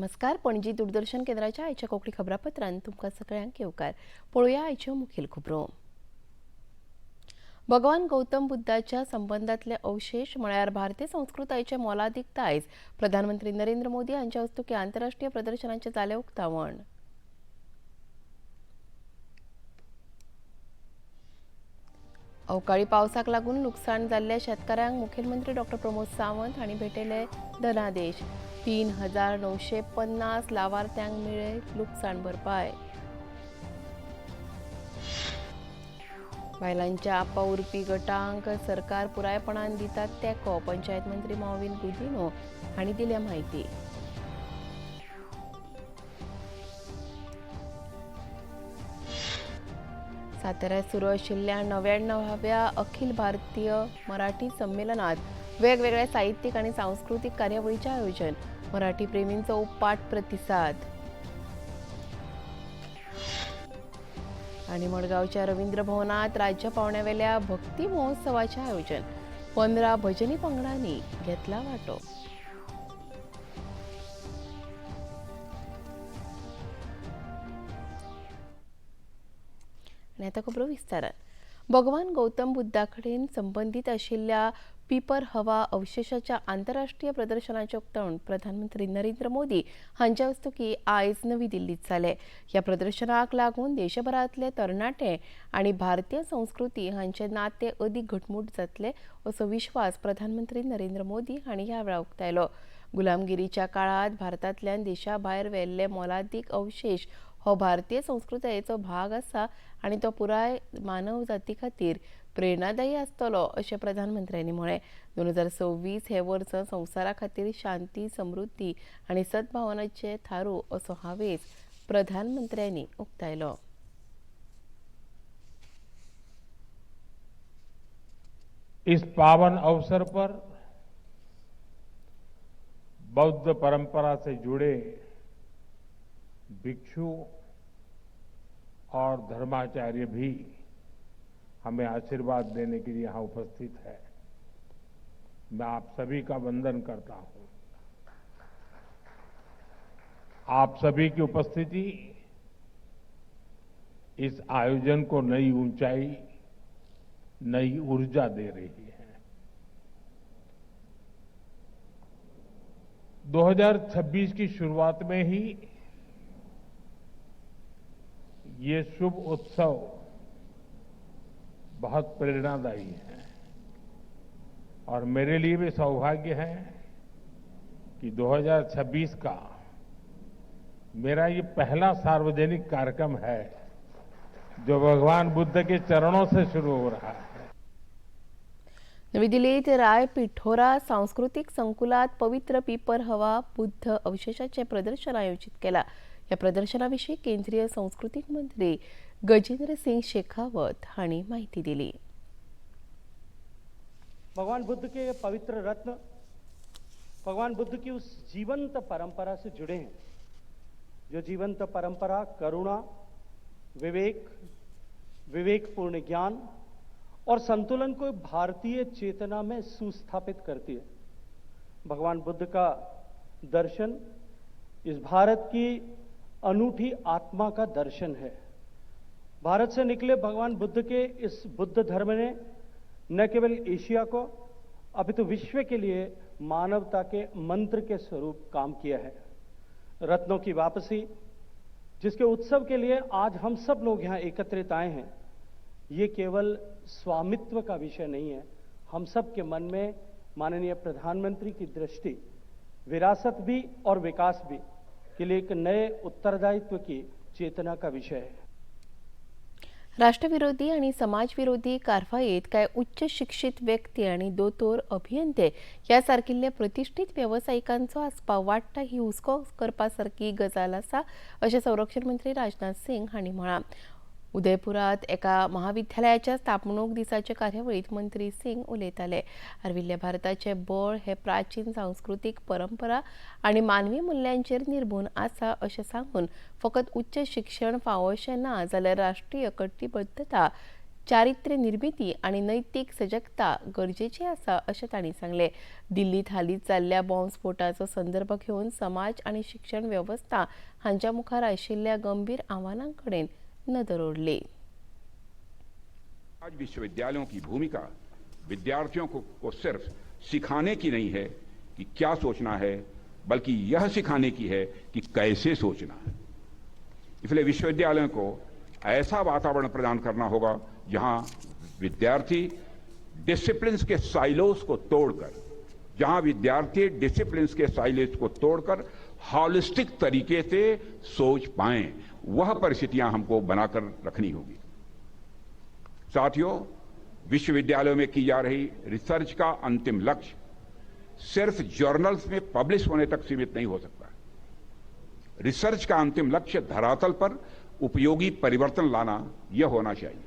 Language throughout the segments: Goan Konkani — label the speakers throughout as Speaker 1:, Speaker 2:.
Speaker 1: नमस्कार. पणजी दूरदर्शन केंद्राच्या आयच्या कोंकणी खबरापत्रान तुमकां सगळ्यांक येवकार. पळोवया आयच्यो मुखेल खबरो. भगवान गौतम बुद्धाच्या संबंदांतले अवशेष म्हळ्यार भारतीय संस्कृतायेचें मोलादीक दायज. प्रधानमंत्री नरेंद्र मोदी हांच्या हस्तुकीं आंतरराष्ट्रीय प्रदर्शनाचें जालें उक्तावण. अवकाळी पावसाक लागून लुकसाण जाल्ल्या शेतकारांक मुखेलमंत्री डॉक्टर प्रमोद सावंत हांणी भेटयले धनादेश. 3950 लावार्थ्यांक मेळ्ळे लुकसाण भरपाय. बायलांच्या आपा उरपी गटांक सरकार पुरायपणान दितात तेंको. पंचायत मंत्री मॉविन गुदिन्हो हांणी दिल्या म्हायती. साताऱ्यात सुरू आशिल्ल्या 99व्या अखिल भारतीय मराठी संमेलनात वेगवेगळ्या साहित्यीक आणि सांस्कृतिक कार्यावळीचें आयोजन. मराठी प्रेमींचो उपाट प्रतिसाद. आणि मडगांवच्या रवींद्र भवनात राज्य पावंड्यावेल्या भक्ती महोत्सवाचें आयोजन. 15 भजनी पंगडांनी घेतला वांटो. आनी आतां खबरो विस्तारान. भगवान गौतम बुद्धा कडेन संबंदीत आशिल्ल्या पिपर हवा अवशेषाच्या आंतरराष्ट्रीय प्रदर्शनाचें उक्तावण प्रधानमंत्री नरेंद्र मोदी हांच्या हस्तुकीं आयज नवी दिल्लींत जालें. ह्या प्रदर्शनाक लागून देशभरांतले तरणाटे आनी भारतीय संस्कृती हांचें नातें अदीक घटमूट जातलें असो विश्वास प्रधानमंत्री नरेंद्र मोदी हांणी ह्या वेळार उक्तायलो. गुलामगिरीच्या काळांत भारतांतल्यान देशा भायर व्हेल्ले मोलादीक अवशेष हो भारतीय संस्कृतायेचो भाग आसा आनी तो पुराय मानव जाती खातीर प्रेरणादायी आसतलो अशें प्रधानमंत्र्यांनी म्हळें. 2026 हें वर्स संवसारा खातीर शांती, समृद्धी आनी सद्भावनाचें थारूं असो हावेस प्रधानमंत्र्यांनी उक्तायलो.
Speaker 2: इस पावन अवसर पर बौद्ध परंपरा से जुड़े भिक्षु और धर्माचार्य भी हमें आशीर्वाद देने के लिए यहां उपस्थित है। मैं आप सभी का वंदन करता हूं। आप सभी की उपस्थिति इस आयोजन को नई ऊंचाई, नई ऊर्जा दे रही है। 2026 की शुरुआत में ही ये शुभ उत्सव बहुत प्रेरणादायी है और मेरे लिए भी सौभाग्य है कि 2026 का मेरा ये पहला सार्वजनिक कार्यक्रम है जो भगवान बुद्ध के चरणों से शुरू हो रहा है।
Speaker 1: नवी दिल्लीत राय पिठोरा सांस्कृतिक संकुलात पवित्र पिपर हवा बुद्ध अवशेषाचें प्रदर्शन आयोजित केलां. ह्या प्रदर्शना विशीं केंद्रीय सांस्कृतीक मंत्री गजेंद्र सिंग शेखावत हांणी म्हायती दिली.
Speaker 3: भगवान बुद्ध के ये पवित्र रत्न भगवान बुद्ध की उस जीवंत परंपरा से जुड़े हैं, जो जीवंत परंपरा करुणा, विवेक, विवेकपूर्ण ज्ञान और संतुलन को भारतीय चेतना में सुस्थापित करती है। भगवान बुद्ध का दर्शन इस भारत की अनूठी आत्मा का दर्शन है। भारत से निकले भगवान बुद्ध के इस बुद्ध धर्म ने न केवल एशिया को अपितु विश्व के लिए मानवता के मंत्र के स्वरूप काम किया है। रत्नों की वापसी, जिसके उत्सव के लिए आज हम सब लोग यहाँ एकत्रित आए हैं, ये केवल स्वामित्व का विषय नहीं है। हम सब के मन में माननीय प्रधानमंत्री की दृष्टि विरासत भी और विकास भी के लिए एक नए उत्तरदायित्व की चेतना का विषय है।
Speaker 1: राष्ट्रविरोधी आणि समाजविरोधी कारवायेत कांय उच्च शिक्षीत व्यक्ती आनी दोतोर, अभियंते ह्या सारकिल्ल्या प्रतिश्ठीत वेवसायिकांचो आस्पाव वाडटा ही हुस्को करपा सारकी गजाल आसा अशें संरक्षण मंत्री राजनाथ सिंग हांणी म्हळां. उदयपुरात एका महाविद्यालयाच्या स्थापणूक दिसाचे कार्यावळीत मंत्री सिंग उलयताले. आर्विल्ल्या भारताचें बळ हे प्राचीन सांस्कृतीक परंपरा आनी मानवी मुल्यांचेर निर्मून आसा अशें सांगून फकत उच्च शिक्षण फावोशें ना जाल्यार राष्ट्रीय कटिबद्दता चारित्र्य निर्मिती आनी नैतीक सजगता गरजेची आसा अशें तांणी सांगलें. दिल्लीत हालींच जाल्ल्या बॉम्बस्फोटाचो संदर्भ घेवन समाज आनी शिक्षण वेवस्था हांच्या मुखार आशिल्ल्या गंभीर आव्हानां कडेन नदर ओडली.
Speaker 4: आज विश्वविद्यालयों की भूमिका विद्यार्थियों को सिर्फ सिखाने की नहीं है कि क्या सोचना है, बल्कि यह सिखाने की है कि कैसे सोचना है. इसलिए विश्वविद्यालयों को ऐसा वातावरण प्रदान करना होगा जहां विद्यार्थी डिसिप्लिन्स के साइलोस को तोड़कर, जहां विद्यार्थी डिसिप्लिन्स के साइलोस को तोड़कर हॉलिस्टिक तरीके से सोच पाएं, वह परिस्थितियां हमको बनाकर रखनी होगी. साथियों, विश्वविद्यालयों में की जा रही रिसर्च का अंतिम लक्ष्य सिर्फ जर्नल्स में पब्लिश होने तक सीमित नहीं हो सकता. रिसर्च का अंतिम लक्ष्य धरातल पर उपयोगी परिवर्तन लाना यह होना चाहिए.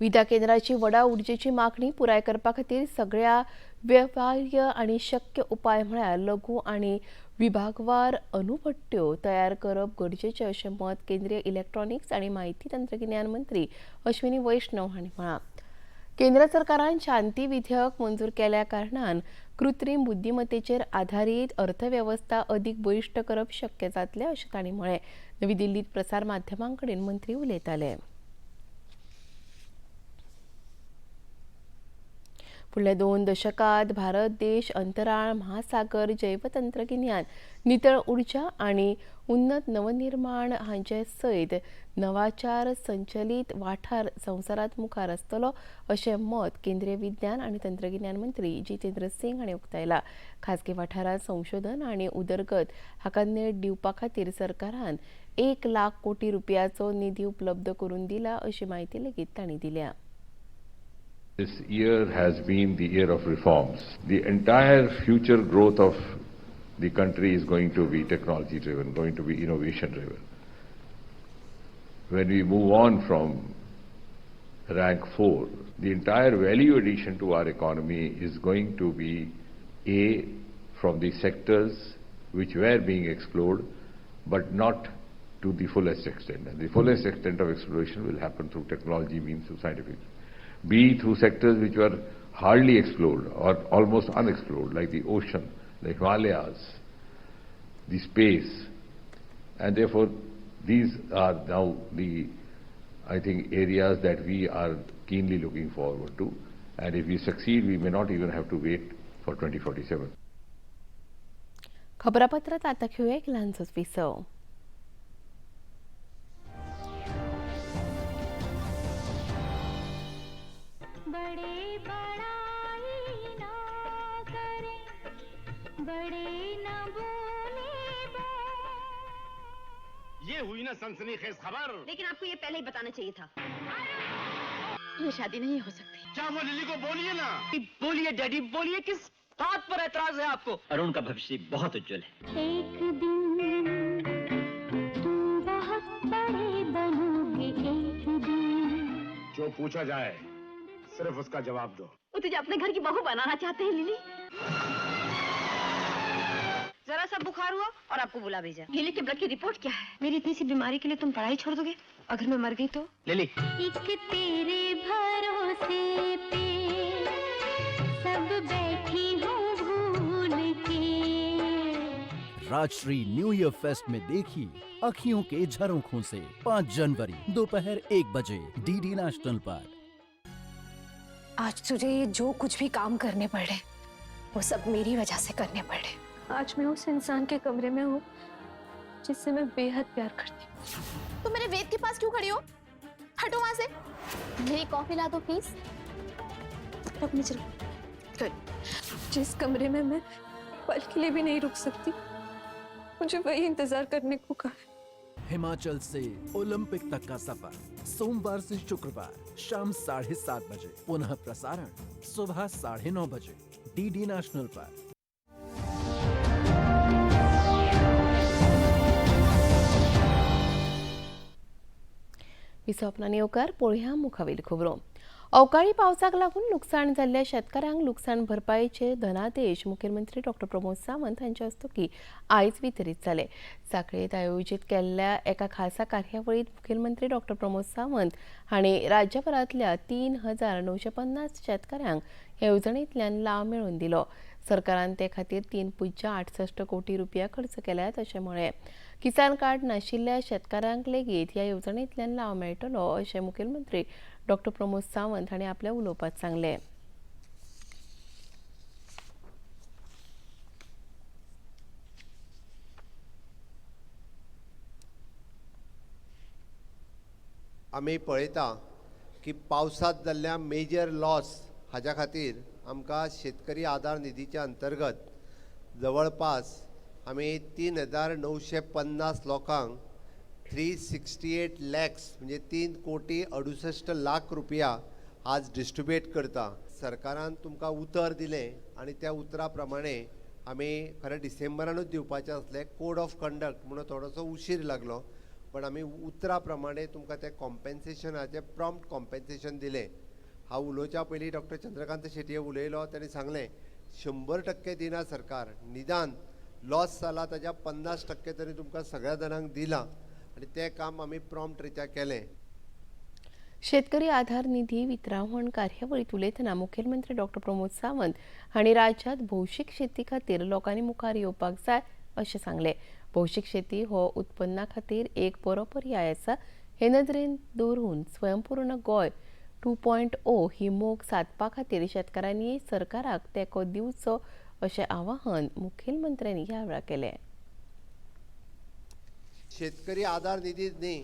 Speaker 1: विद्या केंद्राची वडा उर्जेची मागणी पुराय करपा खातीर सगळ्या व्यवहार्य आनी शक्य उपाय म्हळ्यार लघु आनी विभागवार अणुभट्ट्यो तयार करप गरजेचें अशें मत केंद्रीय इलेक्ट्रॉनिक्स आनी माहिती तंत्रगिन्यान मंत्री अश्विनी वैष्णव हांणी म्हळां. केंद्र सरकारान शांती विधेयक मंजूर केल्या कारणान कृत्रीम बुद्धिमत्तेचेर आधारीत अर्थवेवस्था अदीक बळिश्ट करप शक्य जातलें अशें तांणी म्हळें. नवी दिल्लीत प्रसार माध्यमां कडेन मंत्री उलयताले. फुडल्या 2 दशकांत भारत देश अंतराळ, महासागर, जैवतंत्रगिन्यान, नितळ उर्जा आनी उन्नत नवनिर्माण हांचे सयत नवाचार संचलीत वाठार संवसारांत मुखार आसतलो अशें मत केंद्रीय विज्ञान आनी तंत्रगिन्यान मंत्री जितेंद्र सिंग हांणी उक्तायलां. खाजगी वाठारांत संशोधन आनी उदरगत हाका नेट दिवपा खातीर सरकारान 1 लाख कोटी रुपयाचो निधी उपलब्ध करून दिला अशी म्हायती लेगीत तांणी दिल्या.
Speaker 5: This year has been the year of reforms. The entire future growth of the country is going to be technology driven, going to be innovation driven. When we move on from rank 4, the entire value addition to our economy is going to be A, from the sectors which were being explored, but not to the fullest extent. And the fullest extent of exploration will happen through technology means, through scientific. B, through sectors which were hardly explored or almost unexplored, like the ocean, the Himalayas, the space. And therefore, these are now the, I think, areas that we are keenly looking forward to. And if we succeed, we may not even have to wait for 2047.
Speaker 1: खबरापत्रात आता घेऊया एक ल्हानसोच विसव.
Speaker 6: बड़े बड़ाई ना करें, बड़े न बोले बोल।
Speaker 7: ये हुई ना सनसनीखेज खबर।
Speaker 8: लेकिन आपको ये पहले ही बताना चाहिए था। ये शादी नहीं हो सकती।
Speaker 7: क्या वो लिली को बोलिए ना।
Speaker 9: बोलिए डैडी, बोलिए, किस बात पर ऐतराज है आपको? अरुण का भविष्य बहुत उज्जवल है।
Speaker 6: एक दिन तुम बहुत बड़े बनोगे, एक दिन।
Speaker 7: जो पूछा जाए सिर्फ उसका जवाब दो।
Speaker 8: वो तुझे अपने घर की बहू बनाना चाहते हैं लिली। जरा सा बुखार हुआ और आपको बुला भेजा। लिली के ब्लड की रिपोर्ट क्या है? मेरी इतनी सी बीमारी के लिए तुम पढ़ाई छोड़ दोगे? अगर मैं मर गई तो?
Speaker 9: लिली।
Speaker 6: एक तेरे भरोसे पे सब बैठी हूँ भूल के।
Speaker 10: राजश्री न्यू ईयर फेस्ट में देखी अखियों के झरोखों से 5 जनवरी दोपहर 1 बजे डीडी नेशनल पर।
Speaker 11: आज तुझे ये जो कुछ भी काम करने पड़े वो सब मेरी वजह से करने पड़े। आज मैं उस इंसान के कमरे में हूँ जिससे मैं बेहद प्यार करती हूँ।
Speaker 8: तुम मेरे वेद के पास क्यों खड़ी हो? हटो वहां से। मेरी कॉफी ला दो प्लीज।
Speaker 11: चलो। जिस कमरे में मैं पल के लिए भी नहीं रुक सकती, मुझे वही इंतजार करने को कहा।
Speaker 10: हिमाचल से ओलंपिक तक का सफर सोमवार से शुक्रवार शाम 7:30 बजे, पुनः प्रसारण सुबह 9:30 बजे डीडी नेशनल पर।
Speaker 1: विसवपना येवकार पळोवया मुखावेली खबरो. अवकाळी पावसाक लागून लुकसाण जाल्ल्या शेतकारांक लुकसाण भरपायेचे धनादेश मुखेलमंत्री डॉ प्रमोद सावंत हांच्या हस्तुकीं आयज वितरीत जाले. सांखळेंत आयोजीत केल्ल्या एका खासा कार्यावळींत मुखेलमंत्री डॉ प्रमोद सावंत हांणी राज्यभरांतल्या 3,950 शेतकारांक ह्या येवजणेंतल्यान लाव मेळोवन दिलो. सरकारान ते खातीर 3.68 कोटी रुपया खर्च केल्यात अशें म्हळें. किसान कार्ड नाशिल्ल्या शेतकारांक लेगीत ह्या येवजणेंतल्यान लाव मेळटलो अशें मुखेलमंत्री डॉ प्रमोद सावंत हांणी आपल्या उलोवपांत सांगलें.
Speaker 12: आमी पळयता की पावसांत जाल्ल्या मेजर लॉस हाज्या खातीर आमकां शेतकरी आदार निधीच्या अंतर्गत जवळपास आमी 3,950 लोकांक 368 लॅक्स म्हणजे 3,68,00,000 रुपया आज डिस्ट्रिब्यूट करता. सरकारान तुमकां उतर दिलें आनी त्या उतरा प्रमाणे आमी खरें डिसेंबरानूच दिवपाचें आसलें. कोड ऑफ कंडक्ट म्हणून थोडोसो उशीर लागलो, पण आमी उतरा प्रमाणे तुमकां तें कॉम्पेन्सेशनाचें प्रॉम्प्ट कॉम्पेन्सेशन दिलें. हांव उलोवच्या पयलीं डॉक्टर चंद्रकांत शेटये उलयलो, ताणें सांगलें 100% दिना सरकार, निदान लॉस जाला ताज्या 50% तरी तुमकां सगळ्या जाणांक दिलां आनी तें काम आमी प्रॉम्प्ट रित्या केलें.
Speaker 1: शेतकरी आधार निधी वितरावण कार्यावळींत उलयतना मुखेलमंत्री डॉ प्रमोद सावंत हांणी राज्यांत भौशीक शेती खातीर लोकांनी मुखार येवपाक जाय अशें सांगलें. भौशीक शेती हो उत्पन्ना खातीर एक बरो पर्याय आसा हे नदरेन दवरून स्वयंपूर्ण गोंय 2.0 ही मोख सादपा खातीर शेतकारांनी सरकाराक तेंको दिवचो अशें आवाहन मुखेलमंत्र्यांनी ह्या वेळार केलें.
Speaker 12: शेतकरी आधार निधी न्ही,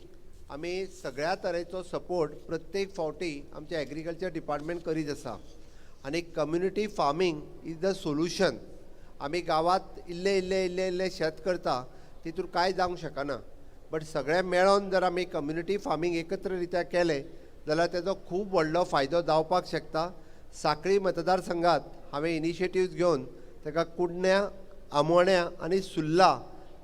Speaker 12: आमी सगळ्या तरेचो सपोर्ट प्रत्येक फावटी आमचे एग्रीकल्चर डिपार्टमेंट करीत आसा आनी community farming is the solution. आमी गांवांत इल्ले इल्ले इल्ले इल्ले शेत करता तितून कांय जावंक शकना, बट सगळें मेळोन जर आमी कम्युनिटी फार्मींग एकत्र रित्या केलें जाल्यार तेजो खूब व्हडलो फायदो जावपाक शकता. सांखळी मतदारसंघात हांवें इनिशिएटिव्ज घेवन ताका कुडण्या, आमोण्या आनी सुर्ला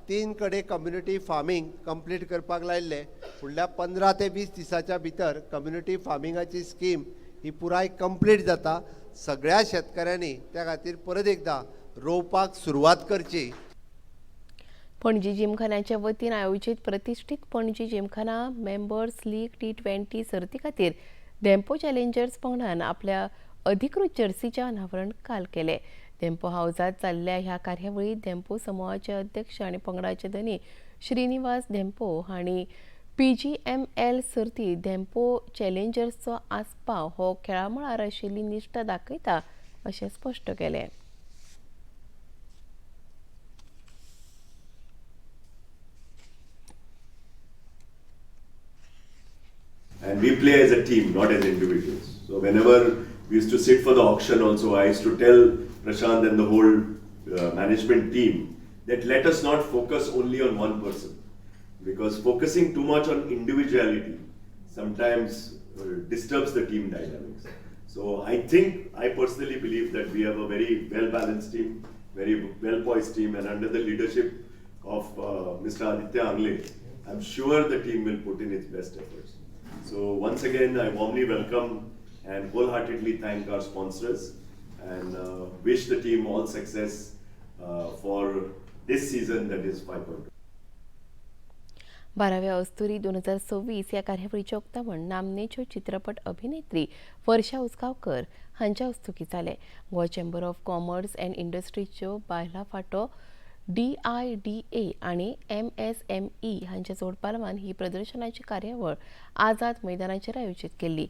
Speaker 12: 3 कडेन कम्युनिटी फार्मींग कंप्लीट करपाक लायिल्लें. फुडल्या 15 ते 20 दिसाच्या भितर कम्युनिटी फार्मिंगाची स्कीम ही पुराय कंप्लीट जाता. सगळ्या शेतकऱ्यांनी त्या खातीर परत एकदा रोवपाक सुरवात करची.
Speaker 1: पणजी जिमखान्याच्या वतीन आयोजीत प्रतिष्ठित Panaji Gymkhana members league T20 सर्ती खातीर धेंपो चॅलेंजर्स पंगडान आपल्या अधिकृत जर्सीचें अनावरण काल केलें. धेंपो हावजांत जाल्ल्या ह्या कार्यावळींत धेंपो समुहाचे अध्यक्ष आनी पंगडाचे धनी श्रीनिवास धेंपो हांणी PGML सर्तींत धेंपो चॅलेंजर्सचो आस्पाव हो खेळामळार आशिल्ली निश्ठा दाखयता अशें स्पश्ट केलें.
Speaker 13: And we play as a team, not as individuals. So whenever we used to sit for the auction also, I used to tell Prashant and the whole management team that let us not focus only on one person, because focusing too much on individuality sometimes disturbs the team dynamics. So I think, I personally believe that we have a very well-balanced team, very well-poised team, and under the leadership of Mr. Aditya Angle, I'm sure the team will put in its best efforts. So once again, I warmly welcome and wholeheartedly thank our sponsors and wish the team all success for this season, that is 5.2.
Speaker 1: 12व्या अस्तुरी 2026 ह्या कार्यावळीचें उक्तावण नामनेच्यो चित्रपट अभिनेत्री वर्षा उसगांवकर हांच्या हस्तुकीं जालें. Goa chamber of commerce and इंडस्ट्रीच्यो बायलां फांटो DIDA आनी MSME हांच्या जोडपालवान ही प्रदर्शनाची कार्यावळ आझाद मैदानाचेर आयोजीत केल्ली.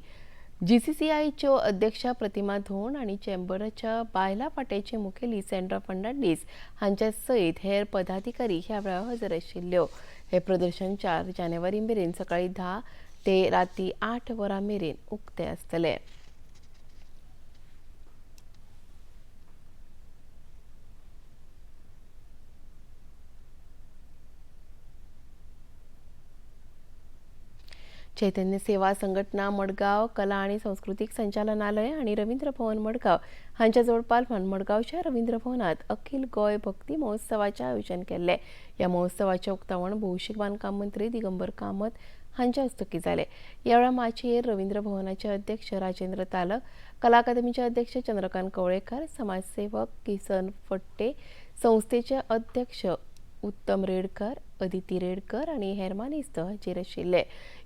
Speaker 1: GCCIच्यो अध्यक्षा प्रतिमा धोंड आनी चेंबराच्या बायलां फांट्याची मुखेली सँड्रा फर्नांडीस हांच्या सयत हेर पदाधिकारी ह्या वेळार हजर आशिल्ल्यो. हे प्रदर्शन 4 जानेवारी मेरेन सकाळी 10 ते राती 8 वरां मेरेन उक्तें आसतलें. चैतन्य सेवा संघटना मडगांव कला आणि सांस्कृतिक संचालनालय आणि रवींद्र भवन मडगांव हांच्या जोडपालवान मडगांवच्या रवींद्र भवनात अखिल गोंय भक्ती महोत्सवाचें आयोजन केल्लें. ह्या महोत्सवाचें उक्तावण भौशीक बांदकाम मंत्री दिगंबर कामत हांच्या हस्तुकीं जालें. ह्या वेळार माचयेर रवींद्र भवनाचे अध्यक्ष राजेंद्र तालक, कला अकादमीचे अध्यक्ष चंद्रकांत कवळेकर, समाजसेवक किसन फट्टे, संस्थेचे अध्यक्ष उत्तम रेडकर, अदिती रेडकर आनी हेर मानेस्त हाजीर आशिल्ले.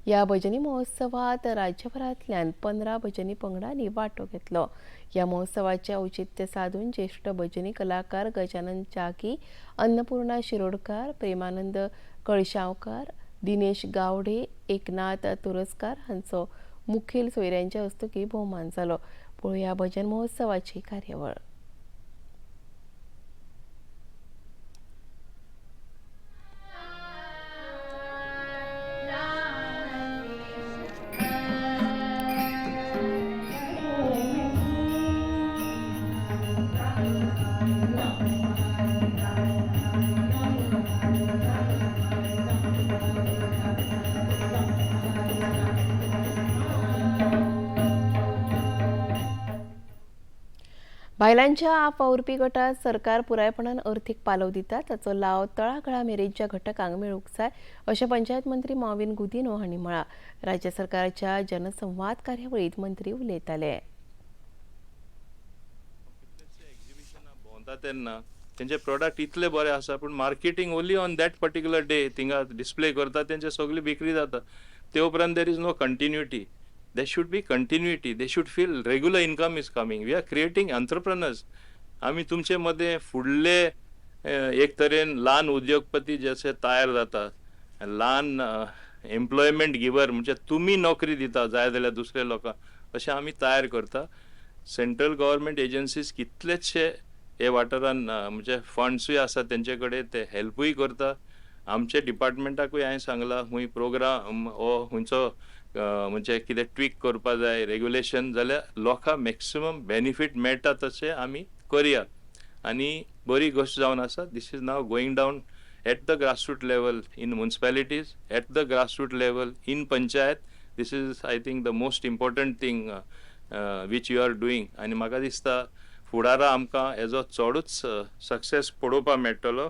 Speaker 1: ह्या भजनी महोत्सवात राज्यभरांतल्यान 15 भजनी पंगडांनी वांटो घेतलो. ह्या महोत्सवाचें औचित्य सादून ज्येश्ठ भजनी कलाकार गजानन चाकी, अन्नपूर्णा शिरोडकार, प्रेमानंद कळशांवकार, दिनेश गावडे, एकनाथ तुरस्कार हांचो मुखेल सोयऱ्यांच्या हस्तुकीं भोवमान जालो. पळोवया भजन महोत्सवाची कार्यावळ. बायलांच्या आप वावुरपी गटात सरकार पुरायपणान अर्थीक पालव दिता, ताचो लाव तळागाळा मेरेनच्या घटकांक मेळूंक जाय अशें पंचायत मंत्री मॉविन गुदिन्हो हांणी म्हळां. राज्य सरकाराच्या जनसंवाद कार्यावळींत मंत्री उलयताले.
Speaker 14: भोंवता तेन्ना तेंचे प्रोडक्ट इतले बरे आसा, पूण marketing only on that particular day थिंगा डिस्प्ले करता, तेंचे सगळी विक्री जाता. ते उपरांत there is no continuity. There should be continuity. They should feel regular income is coming. We are creating entrepreneurs. आमी तुमचे मदें फुडले एक तरेन ल्हान उद्योगपती जशे तयार जाता, ल्हान एम्प्लॉयमेंट गिवर म्हणजे तुमी नोकरी दिता जाय जाल्यार दुसऱ्या लोकांक, अशें आमी तयार करता. सेंट्रल गव्हर्मेंट एजन्सीज कितलेचशे हे वाठारान म्हणजे फंड्सूय आसा तेंचे कडेन, ते हेल्पूय करता. आमचे डिपार्टमेंटाकूय हांवें सांगलां खूंय प्रोग्राम हो खंयचो म्हणजे कितें ट्वीक करपा जाय रेग्युलेशन, जाल्यार लोकांक मॅक्सिमम बेनिफीट मेळटा तशें आमी करया. आनी बरी गोश्ट जावन आसा. This is now going down at the grassroot level in municipalities, at the grassroot level in panchayat. This is I think the most important thing which you are doing. आनी म्हाका दिसता फुडारा आमकां हेजो चडूच सक्सेस पळोवपाक मेळटलो.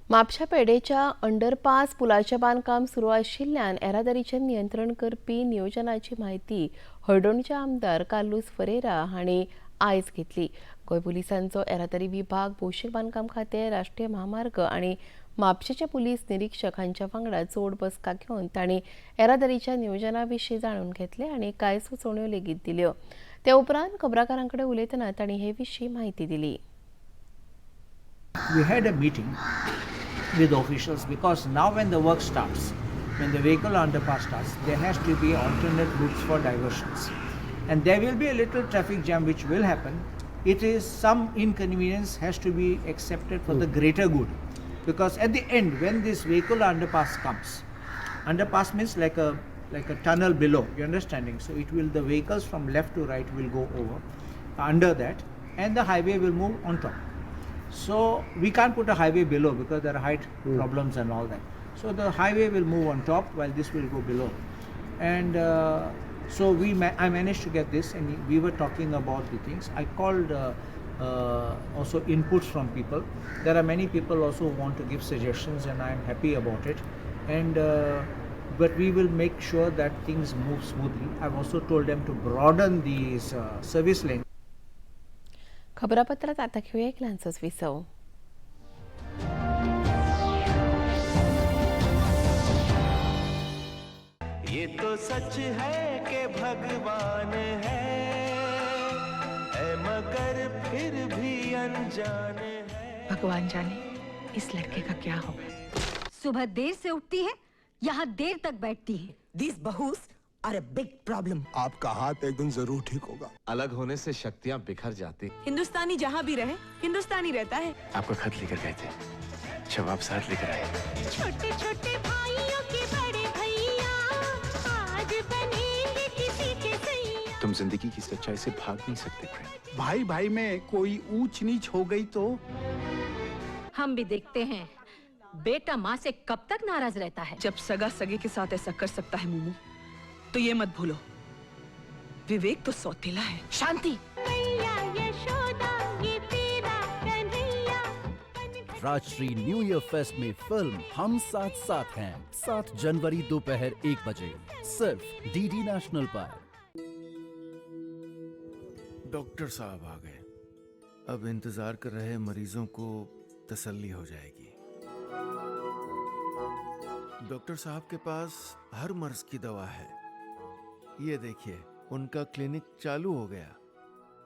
Speaker 1: म्हापशा पेडेच्या अंडरपास पुलाचें बांदकाम सुरू आशिल्ल्यान येरादारीचेर नियंत्रण करपी नियोजनाची म्हायती हळदोणचे आमदार कार्लूस फरेरा हांणी आयज घेतली. गोंय पुलिसांचो येरादारी विभाग, भौशीक बांदकाम खातें, राष्ट्रीय म्हामार्ग आनी म्हापशेचे पुलीस निरीक्षक हांच्या वांगडा जोड बसका घेवन तांणी येरादारीच्या नियोजना विशीं जाणून घेतलें आनी कांय सुचोवण्यो लेगीत दिल्यो. ते उपरांत खबराकारां कडेन उलयतना तांणी हे विशीं म्हायती दिली.
Speaker 15: We had a meeting with officials because now when the work starts, when the vehicle underpass starts, there has to be alternate routes for diversions. And there will be a little traffic jam which will happen. It is some inconvenience has to be accepted for the greater good. Because at the end, when this vehicle underpass comes, underpass means like a tunnel below, you understanding? So it will, the vehicles from left to right will go over under that, and the highway will move on top. So we can't put a highway below because there are height problems and all that. So the highway will move on top while this will go below. And so I managed to get this, and we were talking about the things. I called also inputs from people. There are many people also who want to give suggestions, and I am happy about it. And but we will make sure that things move smoothly. I've also told them to broaden these service lanes.
Speaker 1: खबरापत्रात आता घेऊया एक ल्हानसोच विसव.
Speaker 16: ये तो सच है कि भगवान है, मगर फिर भी अनजाने है.
Speaker 17: भगवान जाने इस लड़के का क्या होगा.
Speaker 8: सुबह देर से उठती है, यहाँ देर तक बैठती है.
Speaker 18: These bahus are a big problem.
Speaker 19: आपका हाथ एक दिन जरूर ठीक होगा.
Speaker 20: अलग होने से शक्तियाँ बिखर जाती.
Speaker 21: हिंदुस्तानी जहाँ भी रहे हिंदुस्तानी रहता है.
Speaker 20: आपका खत लेकर गए थे, जवाब साथ लेकर आए.
Speaker 6: छोटे छोटे भाइयों के बड़े भैया आज बनेंगे किसी के सैया.
Speaker 20: तुम जिंदगी की सच्चाई से भाग नहीं सकते प्रेम.
Speaker 22: भाई भाई में कोई ऊंच नीच हो गई तो
Speaker 17: हम भी देखते हैं बेटा माँ से कब तक नाराज रहता है.
Speaker 21: जब सगा सगे के साथ ऐसा कर सकता है मोमू, तो ये मत भूलो विवेक तो सौतेला है. शांति.
Speaker 10: राजश्री न्यू ईयर फेस्ट में फिल्म हम साथ साथ हैं 7 जनवरी दोपहर 1 बजे सिर्फ डीडी नेशनल पर।
Speaker 2: डॉक्टर साहब आ गए, अब इंतजार कर रहे मरीजों को तसल्ली हो जाएगी। डॉक्टर साहब के पास हर मर्ज की दवा है। ये देखिए, उनका क्लिनिक चालू हो गया।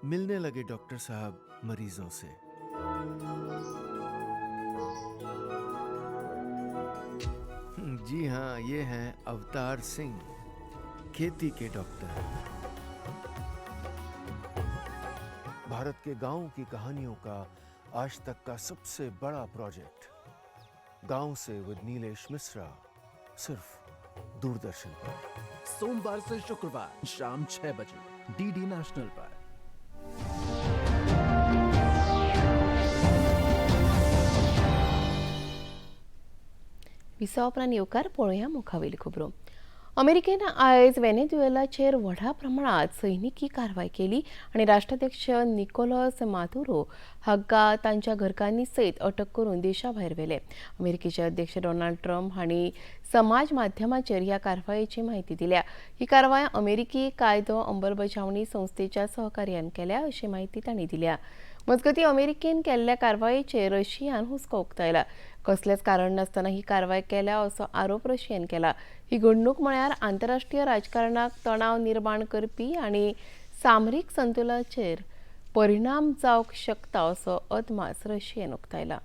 Speaker 2: मिलने लगे डॉक्टर साहब मरीजों से। जी हाँ, ये हैं अवतार सिंह, खेती के डॉक्टर। भारत के गांवों की कहानियों का आज तक का सबसे बड़ा प्रोजेक्ट गांव से विद नीलेश मिश्रा, सिर्फ दूरदर्शन पर।
Speaker 10: सोमवार से शुक्रवार शाम 6 बजे डीडी नेशनल पर।
Speaker 1: विसवा उपरांत येवकार पळोवया मुखावेली खबरो। अमेरिकेन आयज व्हेनेझुएलाचेर व्हडा प्रमाणात सैनिकी कारवाय केली आनी राष्ट्राध्यक्ष निकोलस मादुरो हांकां तांच्या घरकान्नी सयत अटक करून देशा भायर व्हेले। अमेरिकेचे अध्यक्ष डोनाल्ड ट्रम्प हांणी समाज माध्यमाचेर ह्या कारवायेची म्हायती दिल्या। ही कारवाय अमेरिकी कायदो अंमलबजावणी संस्थेच्या सहकार्यान केल्या अशी म्हायती तांणी दिल्या। मजगतीं अमेरिकेन केल्ल्या कारवायेचेर रशियान हुस्को उक्तायला। कसलेंच कारण नासतना ही कारवाय केल्या असो आरोप रशियेन केला। ही घडणूक म्हळ्यार आंतरराष्ट्रीय राजकारणाक तणाव निर्माण करपी आनी सामरीक संतुलनाचेर परिणाम जावंक शकता असो अदमास रशियेन उक्तायला।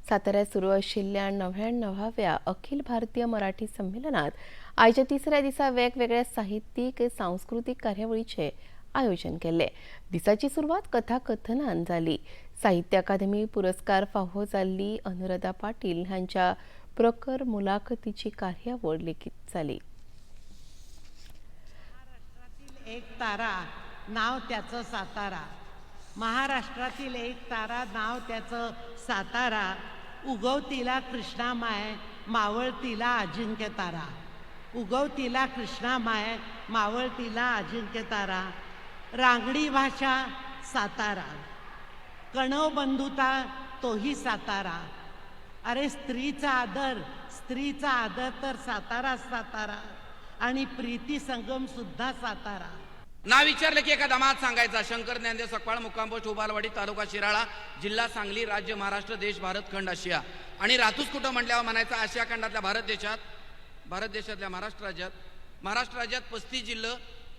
Speaker 1: साताऱ्यात सुरू आशिल्ल्या 99व्या अखिल भारतीय मराठी संमेलनात आयच्या तिसऱ्या दिसा वेगवेगळ्या साहित्यीक सांस्कृतीक कार्यावळीचें आयोजन केल्लें। दिसाची सुरवात कथाकथनान जाली। साहित्य अकादमी पुरस्कार फावो जाल्ली अनुराधा पाटील हांच्या प्रखर मुलाखतीची कार्यावळ लेगीत जाली।
Speaker 3: महाराष्ट्रातील एक तारा नाव त्याचं सातारा, महाराष्ट्रातील एक तारा नाव त्याचं सातारा, उगवतीला कृष्णामाय मावळतीला अजिंक्य तारा, उगवतीला कृष्णामाय मावळतीला अजिंक्य तारा, रांगडी भाषा सातारा, कणव बंधुता तोही सातारा, अरे स्त्रीचा आदर, स्त्रीचा आदर तर सातारा सातारा, आणि प्रीती संगम सुद्धा सातारा।
Speaker 23: नाव विचारलं की एका दमात सांगायचा। शंकर ज्ञानदेव सकपाळ, मुक्काम पोस्ट उबालवाडी, तालुका शिराळा, जिल्हा सांगली, राज्य महाराष्ट्र, देश भारत, खंड आशिया। आणि रातूच कुठं म्हटल्यावर म्हणायचं आशिया खंडातल्या भारत देशात, भारत देशातल्या महाराष्ट्र राज्यात, महाराष्ट्र राज्यात 35 जिल्हे,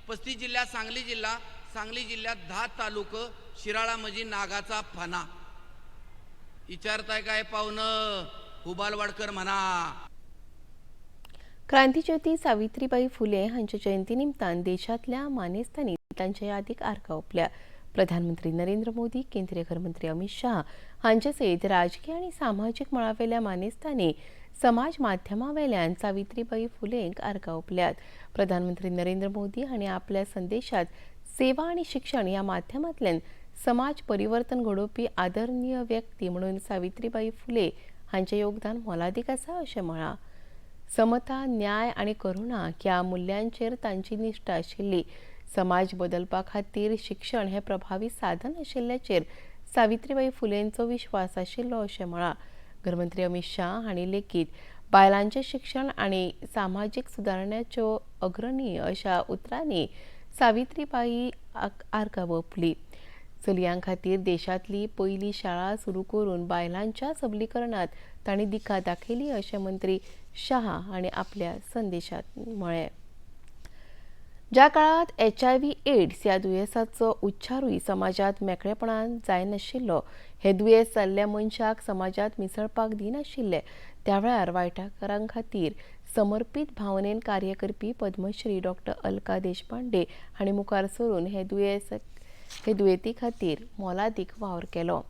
Speaker 23: 35 जिल्ह्यात सांगली जिल्हा, सांगली जिल्ह्यात 10 तालुकं, शिराळा म्हणजे नागाचा फणा। विचारताय काय पाहुणं, हुबालवाडकर म्हणा।
Speaker 1: क्रांतीज्योती सावित्रीबाई फुले हांच्या जयंती निमतान देशांतल्या मानेस्तांनी तांच्या यादीक आर्गां ओंपल्या। प्रधानमंत्री नरेंद्र मोदी, केंद्रीय घरमंत्री अमित शाह हांचे सयत राजकीय आनी सामाजीक मळावेल्या मानेस्तांनी समाज माध्यमावेल्यान सावित्रीबाई फुलेंक आर्गां ओंपल्यात। प्रधानमंत्री नरेंद्र मोदी हांणी आपल्या संदेशात सेवा आनी शिक्षण ह्या माध्यमांतल्यान समाज परिवर्तन घडोवपी आदरणीय व्यक्ती म्हणून सावित्रीबाई फुले हांचें योगदान मोलादीक आसा अशें म्हळां। समता, न्याय आनी करुणा ह्या मुल्यांचेर तांची निष्ठा आशिल्ली। समाज बदलपा खातीर शिक्षण हें प्रभावी साधन आशिल्ल्याचेर सावित्रीबाई फुलेंचो विश्वास आशिल्लो अशें म्हळां। गृहमंत्री अमित शाह हांणी लेगीत बायलांचें शिक्षण आनी सामाजीक सुदारण्याच्यो अग्रणी अशा उतरांनी सावित्रीबाई आर्गां ओंपली। चलयां खातीर देशांतली पयली शाळा सुरू करून बायलांच्या सबलीकरणात तांणी दिका दाखयली अशें मंत्री शाह हांणी आपल्या संदेशात म्हळें। ज्या काळात HIV AIDS ह्या दुयेंसाचो उच्चारूय समाजात मेकळेपणान जायनाशिल्लो, हे दुयेंस जाल्ल्या मनशाक समाजात मिसळपाक दिनाशिल्ले, त्या वेळार वायटकारां खातीर समर्पीत भावनेन कार्य करपी पद्मश्री डॉक्टर अलका देशपांडे हांणी मुखार सरून हे दुयेंती खातीर मोलादीक वावर केलो।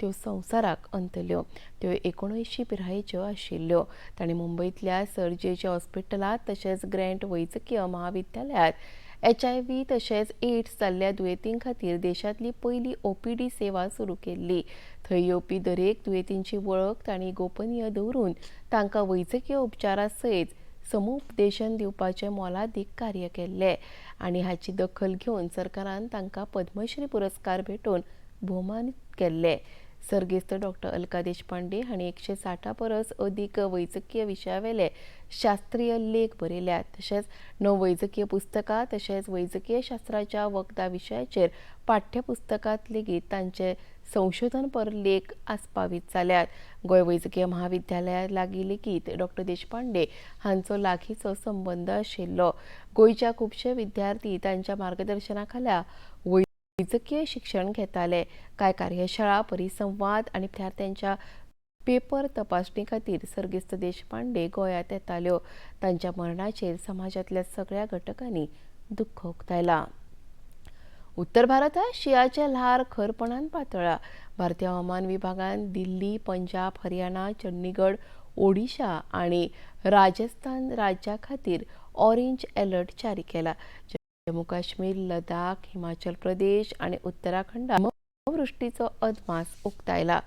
Speaker 1: त्यो संवसाराक अंतल्यो। त्यो 79 पिरायेच्यो आशिल्ल्यो। तांणी मुंबयतल्या सर जे जे हॉस्पिटलांत तशेंच ग्रँट वैजकीय महाविद्यालयांत HIV तशेंच एड्स जाल्ल्या दुयेंतीं खातीर देशांतली पयली ओपीडी सेवा सुरू केल्ली. थंय येवपी दरेक दुयेंतींची वळख तांणी गोपनीय दवरून तांकां वैजकीय उपचारा सयत समुपदेशन दिवपाचें मोलादीक कार्य केल्लें आनी हाची दखल घेवन सरकारान तांकां पद्मश्री पुरस्कार भेटोवन भोवमानीत केल्ले. सर्गेस्त डॉक्टर अलका देशपांडे हांणी 160 परस अदीक वैजकीय विशयावेले शास्त्रीय लेख बरयल्यात. तशेंच 9 वैजकीय पुस्तकां तशेंच वैजकीय शास्त्राच्या वखदां विशयाचेर पाठ्यपुस्तकांत लेगीत तांचे संशोधनपर लेख आस्पावीत जाल्यात. गोंय वैजकीय महाविद्यालया लागीं लेगीत डॉक्टर देशपांडे हांचो लागींचो संबंद आशिल्लो. गोंयच्या खुबशे विद्यार्थी तांच्या मार्गदर्शना खाला वैजकीय शिक्षण घेताले. कांय कार्यशाळा, परिसंवाद आनी विद्यार्थ्यांच्या पेपर तपासणी खातीर सर्गेस्त देशपांडे गोंयांत येताल्यो. तांच्या मरणाचेर समाजांतल्या सगळ्या घटकांनी दुख्ख उक्तायलां. उत्तर भारतात शिंयाचें ल्हार खरपणान पातळ्ळां. भारतीय हवामान विभागान दिल्ली, पंजाब, हरियाणा, चंडीगढ, ओडिशा आनी राजस्थान राज्या खातीर ऑरेंज अलर्ट जारी केला. जम्मू काश्मीर, लडाख, हिमाचल प्रदेश आनी उत्तराखंडात हिमवृष्टीचो अदमास उक्तायला.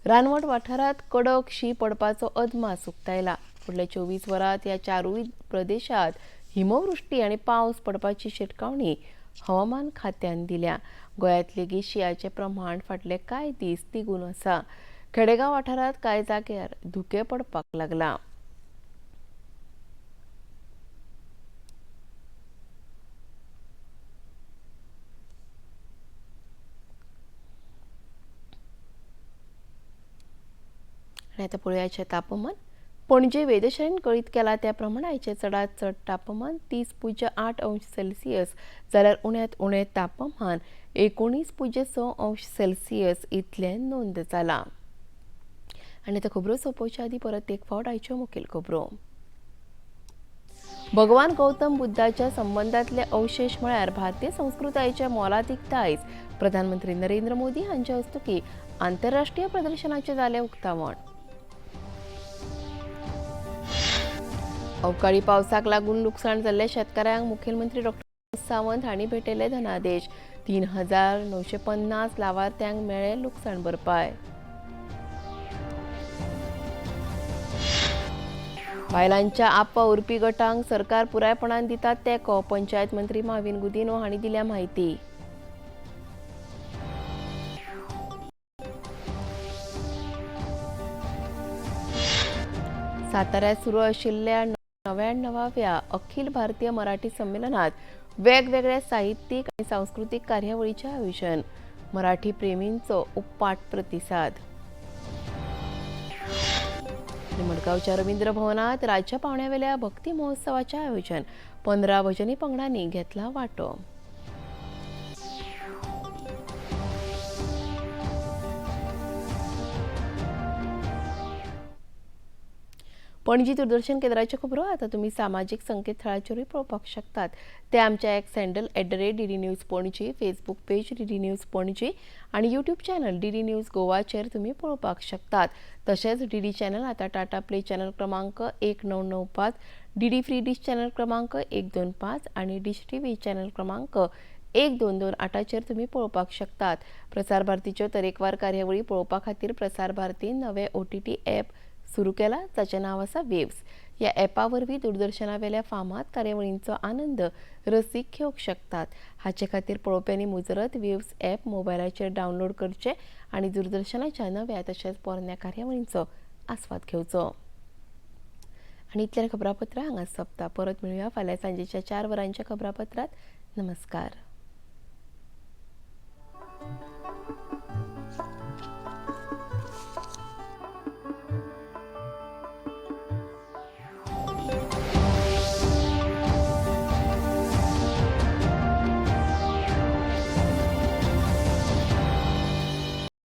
Speaker 1: रानवट वाठारांत कडक शीं पडपाचो अदमास उक्तायला. फुडल्या 24 वरांत ह्या चारूय प्रदेशांत हिमवृष्टी आनी पावस पडपाची शिटकावणी हवामान खात्यान दिल्या. गोंयांत लेगीत शिंयाचें प्रमाण फाटले कांय दीस तिगून आसा. खेडेगांव वाठारांत कांय जाग्यार धुकें पडपाक लागलां. आनी आतां पळोवया तापमान. पणजे वेधशाळेन कळीत केला त्या प्रमाण आयचें चडांत चड तापमान 30.8 अंश सेल्सियस जाल्यार उण्यांत उणें तापमान 19.6 अंश सेल्सियस इतलें नोंद जालां. आनी आतां खबरो सोंपोवच्या आदीं परत एक फावट आयच्यो मुखेल खबरो. भगवान गौतम बुद्धाच्या संबंदांतले अवशेश म्हळ्यार भारतीय संस्कृतायेचें मोलादीक दायज. प्रधानमंत्री नरेंद्र मोदी हांच्या हस्तुकीं आंतरराष्ट्रीय प्रदर्शनाचें जालें उक्तावण. अवकाळी पावसाक लागून लुकसाण जाल्ल्या शेतकारांक मुखेलमंत्री डॉक्टर सावंत हांणी भेटयले धनादेश. 3950 लावार्थ्यांक मेळ्ळे लुकसाण भरपाय. बायलांच्या आपवावुरपी गटांक सरकार पुरायपणान दिता तेंको. पंचायत मंत्री माविन गुदिन्हो हांणी दिल्या म्हायती. साताऱ्यात सुरू आशिल्ल्या 99व्या अखिल भारतीय मराठी संमेलनात वेगवेगळ्या साहित्यीक आनी सांस्कृतीक कार्यावळीचें आयोजन. मराठी प्रेमींचो उपाट प्रतिसाद. मडगांवच्या रवींद्र भवनात राज्य पावंड्यावेल्या भक्ती महोत्सवाचें आयोजन. 15 भजनी पंगडांनी घेतला वांटो. पणजी दूरदर्शन केंद्राच्यो खबरो आतां तुमी सामाजीक संकेतथळाचेरूय पळोवपाक शकतात. ते आमच्या X handle @DD News Panaji, Facebook page DD News Panaji आनी यूट्यूब चॅनल DD news गोवाचेर तुमी पळोवपाक शकतात. तशेंच DD channel आतां टाटा प्ले चॅनल क्रमांक 1995, DD free डिश चॅनल क्रमांक 125 आनी डिश TV channel क्रमांक 1228चेर तुमी पळोवपाक शकतात. प्रसार भारतीच्यो तरेकवार कार्यावळी पळोवपा खातीर प्रसार भारतीन नवे OTT app सुरू केला, जाचें नांव आसा वेव्स. ह्या ॲपा वरवीं दूरदर्शनावेल्या फामाद कार्यावळींचो आनंद रसीक घेवंक शकतात. हाचे खातीर पळोवप्यांनी मुजरत वेव्स ॲप मोबायलाचेर डावनलोड करचें आनी दूरदर्शनाच्या नव्या तशेंच पोरण्या कार्यावळींचो आस्वाद घेवचो. आनी इतल्यान खबरापत्रां हांगा सोंपता. परत मेळुया फाल्यां सांजेच्या 4 वरांच्या खबरापत्रांत. नमस्कार.